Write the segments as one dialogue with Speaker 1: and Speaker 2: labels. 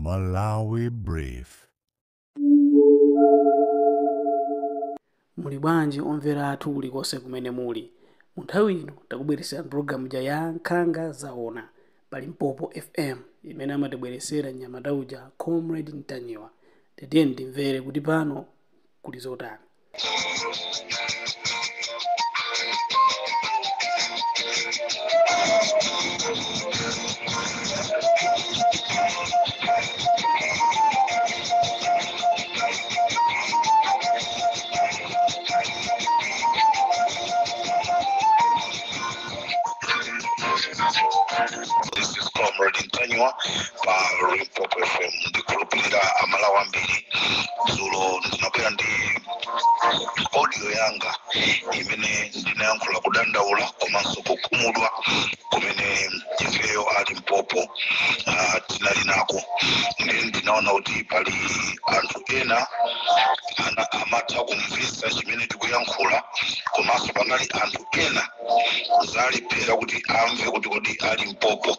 Speaker 1: Malawi Brief.
Speaker 2: Muli bwanji omvera athu kulikonse kumene muli? Mu nthawi ino takubweretserani pulogalamu ija ya Nkhanga Zaona pa Limpopo FM imene amatibweretsera mnyamata uja Comrade Ntanyiwa. Tiyeni timvere kuti pano kuli zotani.
Speaker 3: This is Comrade Ntanyiwa pa Limpopo FM. Ndikhulupirira Amalawi ambiri, dzulo ndinabwera ndi audio yanga imene ndinayankhula kudandaula komanso kukhumudwa kumene ifeyo a Limpopo tinali nako. Ndiye ndinaona kuti pali anthu ena ana amatha kumvesa chimene tikuyankhula, komanso panali anthu ena zalephera kuti amve kuti kodi a Limpopo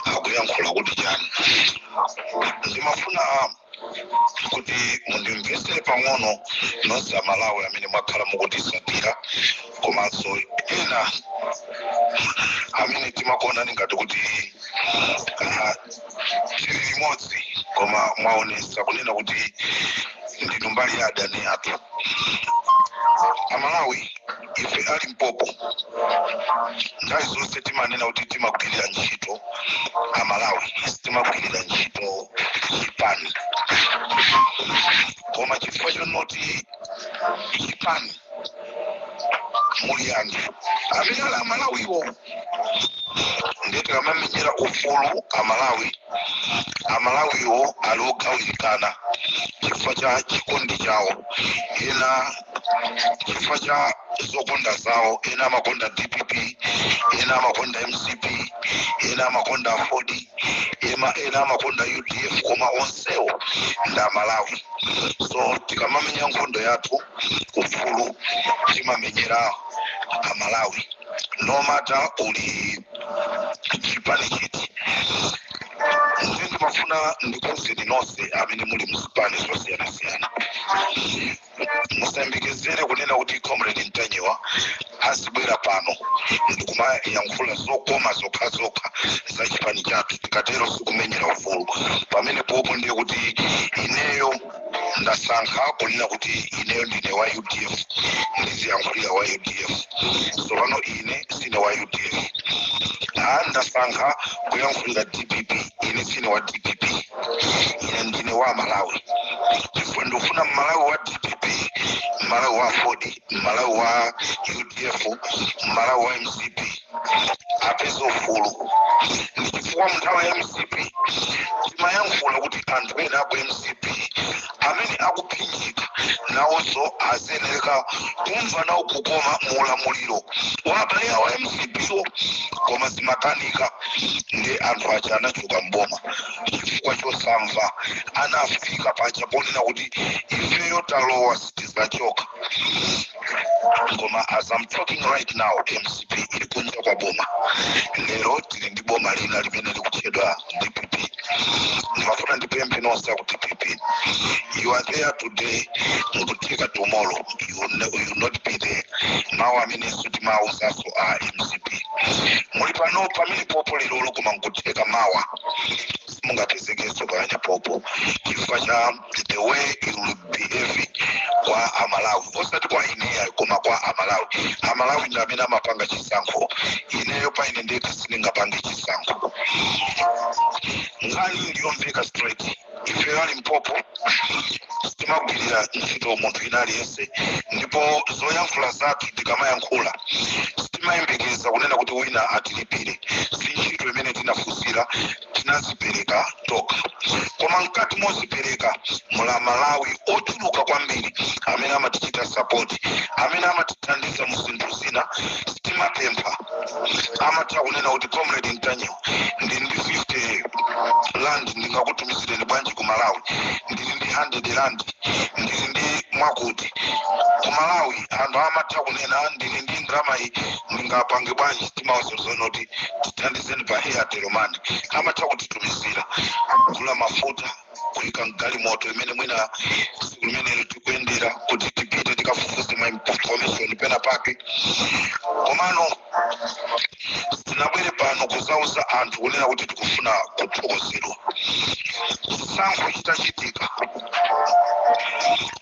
Speaker 3: akuyankhula kuti chani. Ndimafuna kuti mundimvesere pang'ono nonse Amalawi amene mwakhala mukutisatira, komanso ena amene timakuonani ngati kuti tili limodzi, koma mwaonesa kunena kuti ndinu mbali ya adani athu. Amalawi, ife a Limpopo nthawi zonse timanena kuti timagwirira ntchito Amalawi, sitimagwirira ntchito chipani. Koma chifukwa chonoti chipani muli anthu amene ali Amalawiwo, ndiye tikamamenyera ufulu Amalawi, Amalawiwo ali ogawikana chifukwa cha chikondi chawo, ena chifukwa cha zokonda zawo. Ena amakonda DPP, ena amakonda MCP, ena amakonda AFORD, ena amakonda UDF, koma onsewo ndi Amalawi. So tikamamenya nkhondo yathu ufulu, timamenyera Amalawi, no matter uli chipani chiti. Ndiye ndimafuna ndikuwuzeni nonse amene muli muzipani zosiyanasiyana, musayembekezere kunena kuti Comrade Ntanyiwa azibwera pano ndikumayankhula zokoma zokhazokha za chipani chathu. Tikatero sikumenyera ufulu pamene popo. Ndiye kuti ineyo ndasankha kunena kuti ineyo ndine wa UDF, ndiziyankhulira wa UDF. Tsopano ine sine wa UDF. Ndasankha kuyankhulira DPP, ine sine wa DPP. Ine ndine wa Malawi, chifukwa ndikufuna Mmalawi wa DPP, Mmalawi wa AFORD, Mmalawi wa UDF, Mmalawi wa MCP apeze ufulu. Ndi chifukwa munthawi ya MCP timayankhula kuti anthu ena aku MCP amene akuphinjika nawonso azenereka kumva nawo kukoma muulamuliro wa abale awo MCP wo, koma zimakanika. Ndi anthu aja anachoka mboma chifukwa chosamva. Anafika paja ponena kuti ifeyo talowa, sitizachoka. Koma as I'm talking right now, MCP ili kunja kwa boma. Lero tili ndi boma lina limene likutchedwa DPP. Ndimafuna ndipemphe nonse aku DPP, you are there today, mukutheka tomorrow you will not be there. Mawu amenenso timawuzaso a MCP: muli pano pamene popo lerolo, koma nkutheka mawa simungapezekenso pamene popo, chifukwa cha the way you will behave kwa Amalawi, osati kwa ineyo, koma kwa Amalawi. Amalawi ndi amene amapanga chisankho. Ineyo pa ine ndekha sindingapange chisankho. Nkhani ndiyomveka straight. Ife a Limpopo sitimagwirira ntchito munthu ina aliyense, ndipo zoyankhula zathu tikamayankhula sitimayembekeza kunena kuti wina atilipire. Si ntchito imene tinafunsira, tinazipereka tokha. Koma mkati mozipereka mula Malawi ochuluka kwambiri amene amatichita support, amene amatithandiza mu zinthu zina. Sitimapempha, amatha kunena kuti, "Comrade Ntanyiwa, ndili ndi 50 rand, ndingakutumizireni bwanji ku Malawi? Ndili ndi 100 rand, ndili ndi Mwakuti ku Malawi anthu amatha kunena, "Ndili ndi ndalama iyi, ndingapange bwanji?" Timawazozona kuti tithandizeni pa Airtel Money. Amatha kutitumizira, kugula mafuta, kuyika mgalimoto imene mwina tsiku limenelo tikuyendera kuti tipite tikafufuze ma information pena pake. Komano tinabwere pano kuzauza anthu kunena kuti tikufuna kuthokozedwa. Chisankho chitachitika,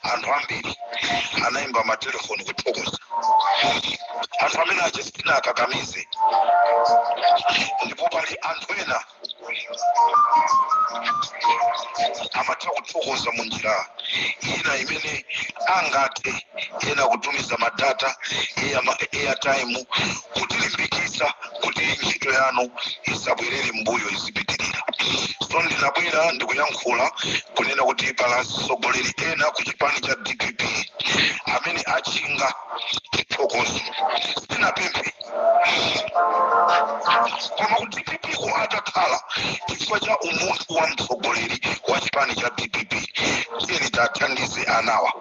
Speaker 3: anthu ambiri anayimba matelefoni kuthokoza. Anthu amene aja sitinakakamize, ndipo pali anthu ena amatha kuthokoza mu njira ina imene angathe, ena kutumiza ma data, airtime, kutilimbikitsa kuti ntchito yanu isabwerere mbuyo, izipitirira. So ndinabwera ndikuyankhula kunena kuti pali atsogoleri ena ku chipani cha DPP amene achinga chithokozo. Sitinapemphe, koma ku DPP ko atakhala, chifukwa cha umunthu wa mtsogoleri wa chipani cha DPP, tiyeni tathandize anawa,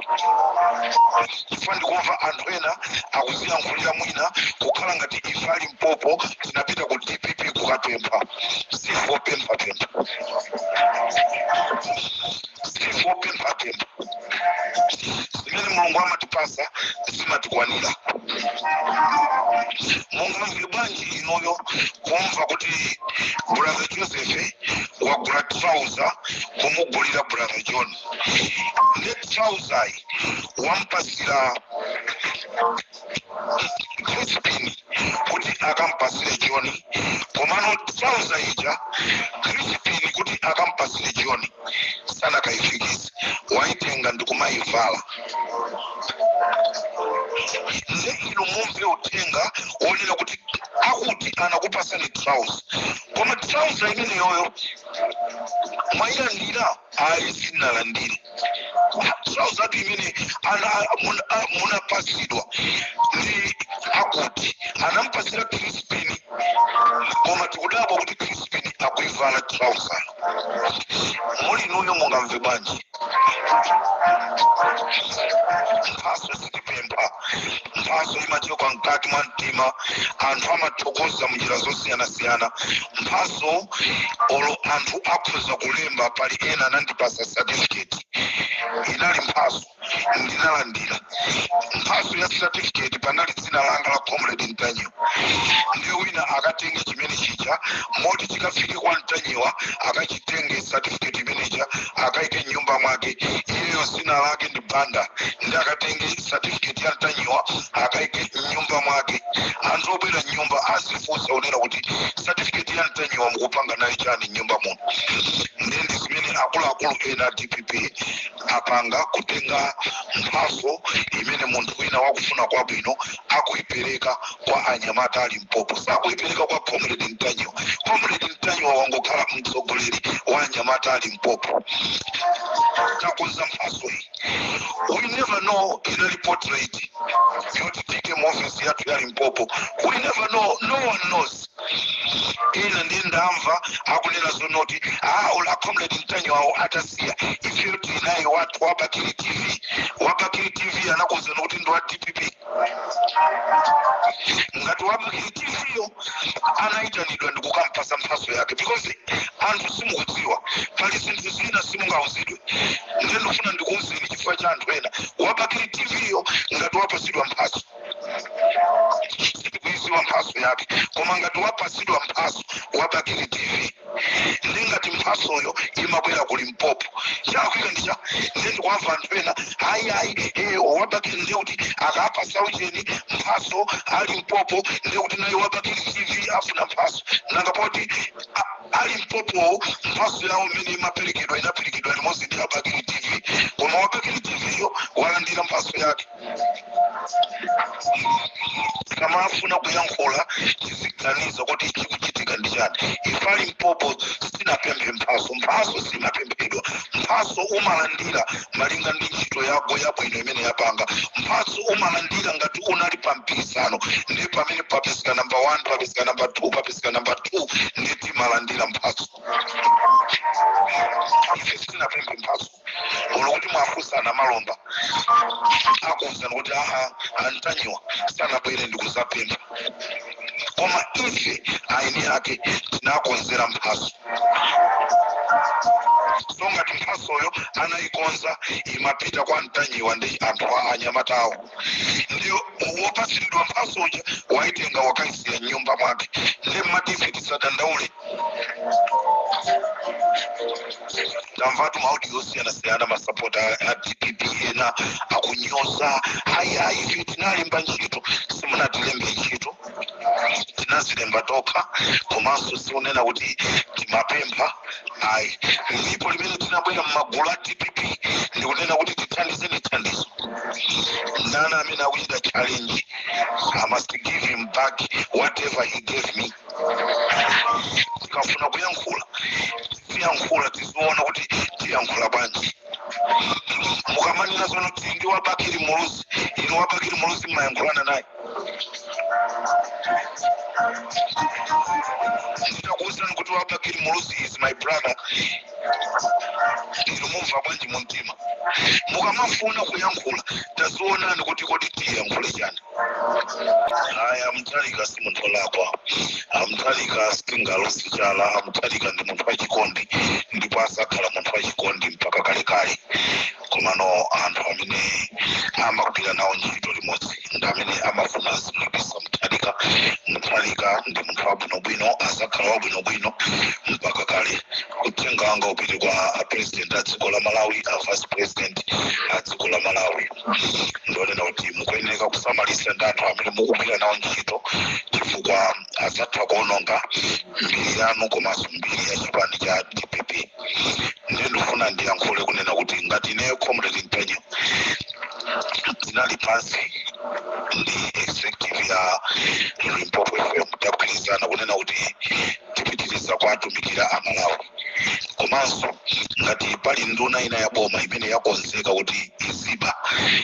Speaker 3: chifukwa ndikumva anthu ena akuziyankhulira mwina kukhala ngati ife a Limpopo tinapita ku DPP kukapempha. Sifopemphapempha, sifopemphapempha. Zimene Mulungu amatipasa zimatikwanira. Mungamve bwanji inuyo kumva kuti Brother Joseph wagula trouser, kumugulira Brother John, ndi trouser wampasira Crispin kuti akampasire John, komano trouser ija Crispin kuti akampasire John sanakayifikise, waitenga ndikumayivala? Nde inu mumve uthenga wonena kuti akuti anakupasani trouser, koma trouser imeneyoyo mwayilandira? Ayi, sinalandire trouser ati imene munapasidwa ndi akuti anampasira Crispin, koma tikudabwa kuti Crispin akuivala trouser. Muli inuyo mungamve bwanji? Mphaso sitipempha, mphaso imachoka mkati mwa mtima. Anthu amathokoza munjira zosiyanasiyana. Mphaso olo anthu akhoza kulemba, pali ena anandipasa certificate, inali mphaso, ndinalandira mphaso ya certificate, panali dzina langa la Comrade Ntanyiwa. Ndiye wina akatenge chimene chija, moti chikafike kwa Ntanyiwa, akachitenge certificate imeneja, akaike mnyumba mwake. Iyeyo zina lake ndi Banda, ndi akatenge certificate ya Ntanyiwa, akaike mnyumba mwake. Anthu obwera mnyumba azifunsa unena kuti, "Certificate ya Ntanyiwa mukupanga nayo chani mnyumba muno?" Ndiye ndi zimene akuluakulu ena a DPP apanga, kutenga mphaso imene munthu wina wakufuna kwabwino akuipereka kwa anyamata a Limpopo. Sakuipereka kwa Comrade Ntanyiwa. Comrade Ntanyiwa wangokhala mtsogoleri wa anyamata a Limpopo. Takonza mphaso iyi, we never know, inali portrait yoti tike mu office yathu ya Limpopo. We never know, no one knows. Ena ndiye ndamva akunena zonoti, "Ah, ula Comrade Ntanyiwawo atasiya, ifeyo tinaye wathu wa Bakili TV." Wa Bakili TV anakuwuzani kuti ndi wa DPP? Ngati wa Bakili TV yo anayitanidwa ndikukampasa mphaso yake, because anthu simukudziwa, pali zinthu zina simungauzidwe. Ndiye ndikufuna ndikuwuzeni chifukwa cha anthu ena. Wa Bakili TV yo ngati wapasidwa mphaso, sitikuiziwa mphaso yake, koma ngati wapasidwa mphaso wa Bakili TV, ndi ngati mphasoyo imabwera ku Limpopo, chakwika ndicha. Ndiye ndikumva anthu ena, "Hayi, hayi, wa Bakili," ndiye kuti akapasa ucheni mphaso a Limpopo, ndiye kuti naye wa Bakili TV afuna mphaso. Nanga poti a Limpopo mphaso yawo imene imaperekedwa inaperekedwa limodzi ndi a Bakili TV, koma wa Bakili TV yo walandira mphaso yake. Tikamafuna kuyankhula tiziganiza kuti chikuchitika ndi chani. Ife a Limpopo sitinapemphe. Sitinapemphe mphaso. Mphaso simapemphedwa. Mphaso umalandira malinga ndi ntchito yako yabwino imene yapanga. Mphaso umalandira ngati unali pa mpikisano, ndi pamene papezeka number 1, papezeka number 2, papezeka number 2, ndi timalandira mphaso. Ife sitinapemphe mphaso. Olo kuti mwafunsana malomba, akuwuzani kuti aha, antanyiwa sanabwere ndikuzapempha, koma ife aini ake tinakonzera mphaso. So ngati mphasoyo anayikonza imapita kwa Mtanyiwa ndi anthu a anyamatawo, ndiyo wopasiridwa mphasoja waitenga wakaisiya mnyumba mwake, ndi mmati ife tisadandaule? Tamvatu ma audio osiyanasiyana, masapota a DPP ena akunyoza: "Hayi, hayi, ife tinalemba ntchito." Simunatilembe ntchito, tinazilemba tokha. Komanso sikunena kuti timapempha, ayi. Ndipo limene tinabwera m'magulu a DPP ndikunena kuti tithandizeni thandizo. Ndani amene akuchita challenge? I must give him back whatever he gave me. Tikafuna kuyankhula, tiyankhula, tiziona kuti tiyankhula bwanji. Mukamanena zono tili ndi wabakiri Muluzi, inu wabakiri Muluzi mmayankhulana naye? Nditakuwuzani kuti wabakiri Muluzi is my brother, inu mumva bwanji mumtima? Mukamafuna kuyankhula, tazionani kuti kodi tiyankhule chani. Aya, Mutharika si munthu olakwa. Amutharika sitingaloze chala. Amutharika ndi munthu wachikondi ndipo azakhala munthu wachikondi mpaka kalekale. Komano anthu amene amagwira nawo ntchito limodzi ndi amene amafuna zimulipisa Mutharika. Mutharika ndi munthu wabwinobwino, azakhala wabwinobwino mpaka kale. Uthenga wanga upite kwa a president a dziko la Malawi, a vice president a dziko la Malawi, ndionena kuti mukuyeneka kusamalisa ndi anthu amene mukugwira nawo ntchito, chifukwa azatha kuononga mbiri yanu komanso mbiri ya chipani cha DPP. Ndiye ndikufuna ndiyankhule kunena kuti ngati ineyo Comrade Mtanyiwa tinali pansi ndi executive ya Limpopo FM, tagwirizana kunena kuti tipitiriza kuatumikira Amalawi. Komanso ngati pali nduna ina ya boma imene yakonzeka kuti iziba,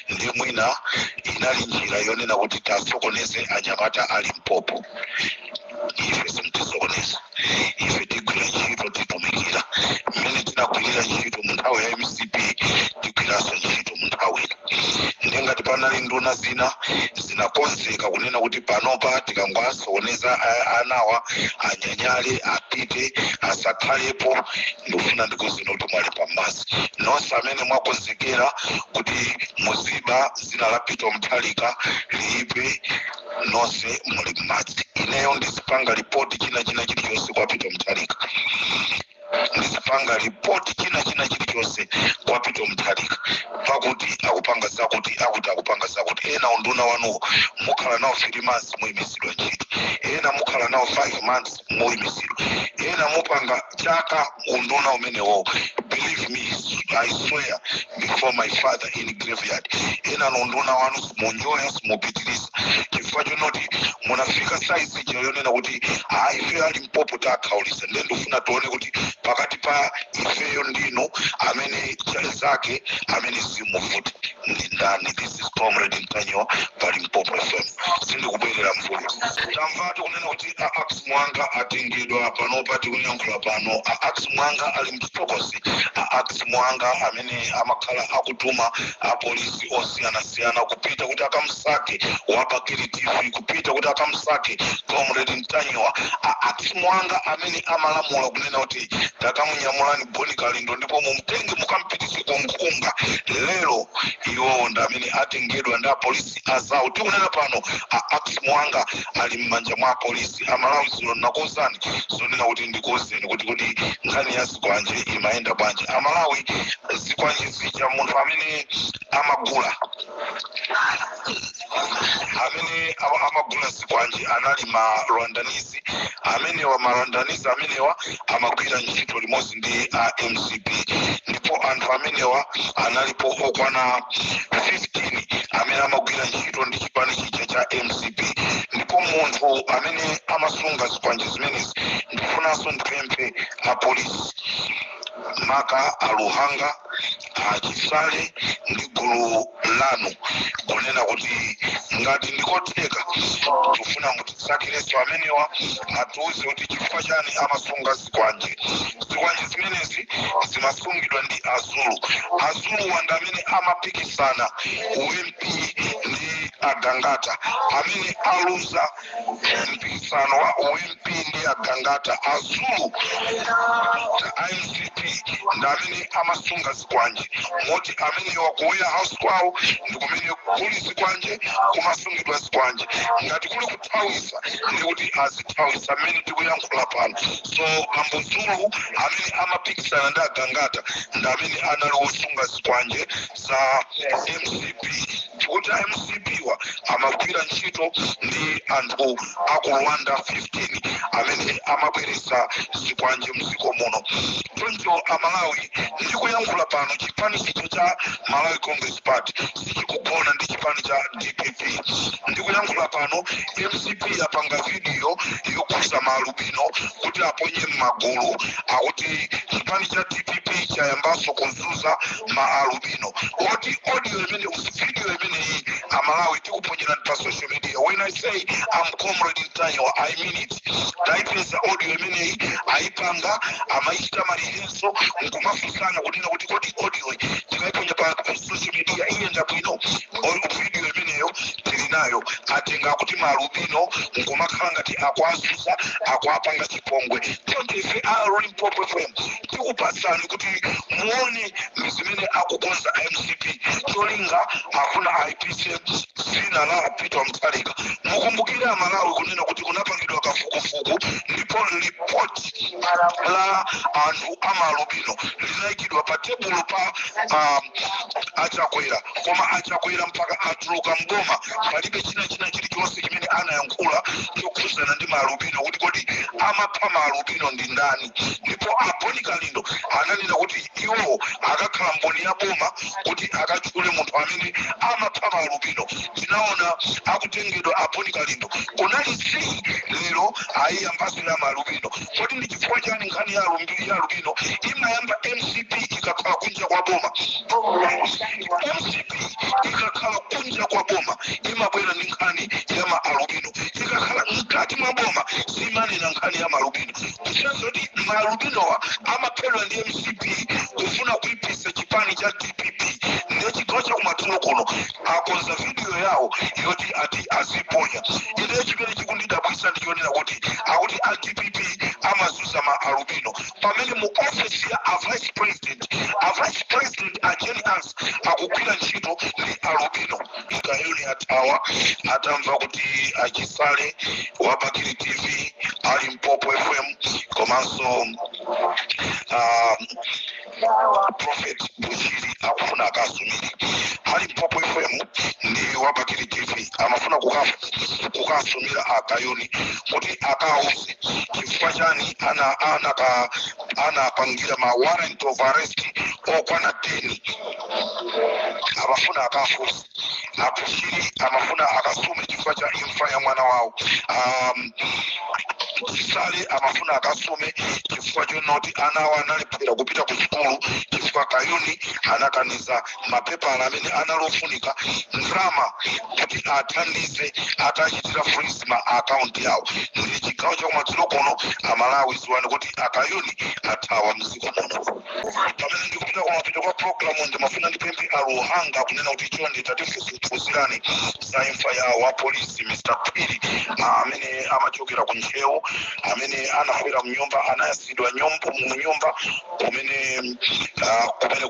Speaker 3: ndi mwina inali njira yonena kuti tasokoneze anyamata a Limpopo, ife simtisokoneza. Ife tigwira ntchito, titumikira. Mmene tinagwirira ntchito mu nthawi ya MCP, tigwiranso ntchito mu nthawi ino. Ndi ngati panali nduna zina zinakonzeka kunena kuti panopa tikangwasokoneza anawa anyanyale, apite, asakhalepo, ndikufuna ndikuuzeni kuti mwali pamasi. Nonse amene mwakonzekera kuti muziba zina la Peter Mutharika liipe, nonse muli m'madzi. Ineyo ndizipanga report china china chilichonse kwa Peter Mutharika. Ndizipanga report china china chilichonse kwa Peter Mutharika, pakuti akupanga zakuti, akuti akupanga zakuti. Ena unduna wanuwo mukhala nawo 3 months, muyimisidwa ntchito. Ena mukhala nawo 5 months, muyimisidwa. Ena mupanga chaka unduna umenewo. Believe me, I swear before my father in graveyard, ena unduna wanu simunjoya, simupitiriza, chifukwa chonoti munafika size ija yonena kuti hayi, ife ali Mpopo takhaulisa. Ndiye ndifuna tione kuti pakati pa ifeyo ndinu, amene zake amene zimuvuti ndi ndani. This is Comrade Mtanyiwa pa Limpopo FM. Sindikubwerera mvulo. Tamvatu kunena kuti a Ax Mwanga atengedwa. Panopa tikuyankhula pano, a Ax Mwanga ali mchitokosi. A Ax Mwanga amene amakhala akutuma apolisi osiyanasiyana kupita kuti akamsake wabakiri TV, kupita kuti akamsake Comrade Mtanyiwa, a Ax Mwanga amene amalamula kunena kuti takamunyamulani Boni Kalindo ndipo mumtenge mukampitise kunkhunga, lero iwowo ndi amene atengedwa ndi apolisi azawo. Tikunena pano a Ax Mwanga ali m'manja mwa apolisi Amalawi. Zino nakuwuzani zonena kuti ndikuwuzeni kuti nkhani ya zikwanje imayenda bwanji. Amalawi, zikwanje zija munthu amene amagula, amene amagula zikwanje anali ma Rwandanese. Amenewa, ma Rwandanese amenewa amagwira ntchito limodzi ndi a MCP, ndipo anthu Anthu amenewa analipo okwana 15 amene amagwira ntchito ndi chipani chija cha MCP. Ndipo munthu amene amasunga zikwanje zimenezi, ndifunanso ndipemphe apolisi, maka aluhanga, achisale ndi gulu lanu, kunena kuti ngati ndikotheka, tifuna mutisakireso amenewa, atiuze kuti chifukwa chani amasunga zikwanje. Zikwanje zimenezi zimasungidwa ndi Azulu. Azulu wanda amene amapikisana uMP ndi Agangata, amene aluza mpikisano wa uMP ndi Agangata. Azulu MCP ndi amene amasunga zikwanje, moti amenewa ku warehouse kwawo ndi kumene kuli zikwanje, kumasungidwa zikwanje. Ngati kuli kuthawisa, ndikuti azithawisa mmene tikuyankhula pano. So Ambuzulu amene amapikisana ndi Agangata ndi amene anali wosunga zikwanje za MCP, kuti MCP wa amagwira ntchito ndi anthu aku Rwanda 15 amene amabweresa zikwanje mdziko muno. Choncho Amalawi, ndikuyankhula pano, chipani chija cha Malawi Congress Party sichikugona ndi chipani cha DPP. Ndikuyankhula pano, MCP yapanga video yokhuza maalubino kuti aponye m'magulu, akuti chipani cha DPP chayambanso kuzuza maalubino. Oti audio imene, video imeneyi, Amalawi, tikuponyerani pa social media. When I say I'm Comrade Ntanyiwa, I mean it. Taipeza audio imeneyi, ayipanga, amayichita malihenso nkumafunsana kunena kuti kodi audio tikaiponya pa social media iyenda bwino? Video imeneyo tili nayo. Atenga kuti maalubino nkumakhala ngati akuazuza, akuapanga chipongwe. Choncho ife a Limpopo FM tikupasani kuti muone zimene akukonza MCP. Cholinga afuna aipise dzina la Peter Mutharika. Mukumbukire Amalawi kunena kuti kunapangidwa kafukufuku, ndipo ripoti la anthu amaalubino linayikidwa pa tebulo pa Achakwera. Koma Achakwera mpaka atuluka mboma, palibe china chilichonse chimene anayankhula chokhuzana ndi maalubino, kuti kodi amapha maalubino ndi ndani. Ndipo Aboni Kalindo ananena kuti iwo akakhala mboni ya boma kuti akatchule munthu amene amapha maalubino. Tinaona akutengedwa Aboni Kalindo, kunali si lero ayiyambaso ya maalubino. Kodi ndi chifukwa chani nkhani ya alubino imayamba MCP ikakhala kunja kwa boma? MCP ikakhala kunja kwa boma imabwera ndi nkhani ya maalubino, ikakhala mkati mwa boma simanena nkhani ya maalubino. Kusenza kuti maalubinowa amaphedwa ndi MCP kufuna kuipisa chipani cha DPP. Ndiye chigawo chakumadzulo kuno akonza video yawo yoti ati aziponya. Ine chimene chikundidabwisa ndichonena kuti akuti a DPP amazuza ma alubino, pamene mu office ya a vice president, a vice president a Jane Ansah akugwira ntchito ndi alubino. Ikayoni athawa atamva kuti Achisale wa Bakili TV, ali Mpopo FM, komanso Prophet Bushiri akufuna akasumire. Ali Mpopo FM ndi wa Bakili TV amafuna kukasumira Akayuni kuti akauze chifukwa chani anapangira ma warrant of arrest okwana 10. Amafuna akafusi. Abushiri amafuna akasume chifukwa cha imfa ya mwana wawo. Chisale amafuna akasume chifukwa chonoti anawo analephera kupita ku sukulu chifukwa Kayuni anakaniza mapepala amene analofunika ndalama kuti athandize, atachitira freeze ma account yawo. Ndi chigawo chakumadzulo kuno, Amalawi, ziwani kuti Akayuni athawa mdziko muno. Pamene ndikupita kumapeto kwa programu, ndimafuna ndipemphe Aluhanga kunena kuti chonde tatifunsirani za imfa ya wa polisi Mr Phiri, amene amachokera ku Ntcheu, amene anafera mnyumba, anayasidwa mu nyumba kumene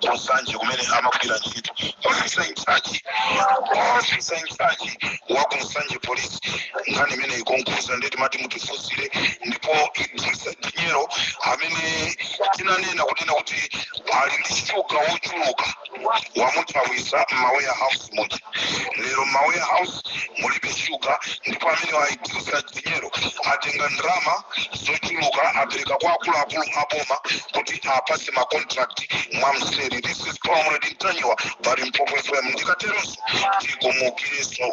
Speaker 3: ku Nsanje kumene amagwira ntchito. Officer in charge wa ku Nsanje Police, nkhani imene ikunkhuza, ndeti mati mutifunsire. Ndipo Idrisa Dinyero amene tinanena kunena kuti ali ndi shuga wochuluka, wamuthawisa mma warehouse muja. Lero mma warehouse mulibe shuga, ndipo amene wa Idrisa Dinyero atenga ndalama. Ndalama zochuluka apereka kwa akuluakulu aboma kuti apase ma contract mwamseri. This is Comrade Ntanyiwa pa Limpopo FM. Ndikateronso tikumukireso.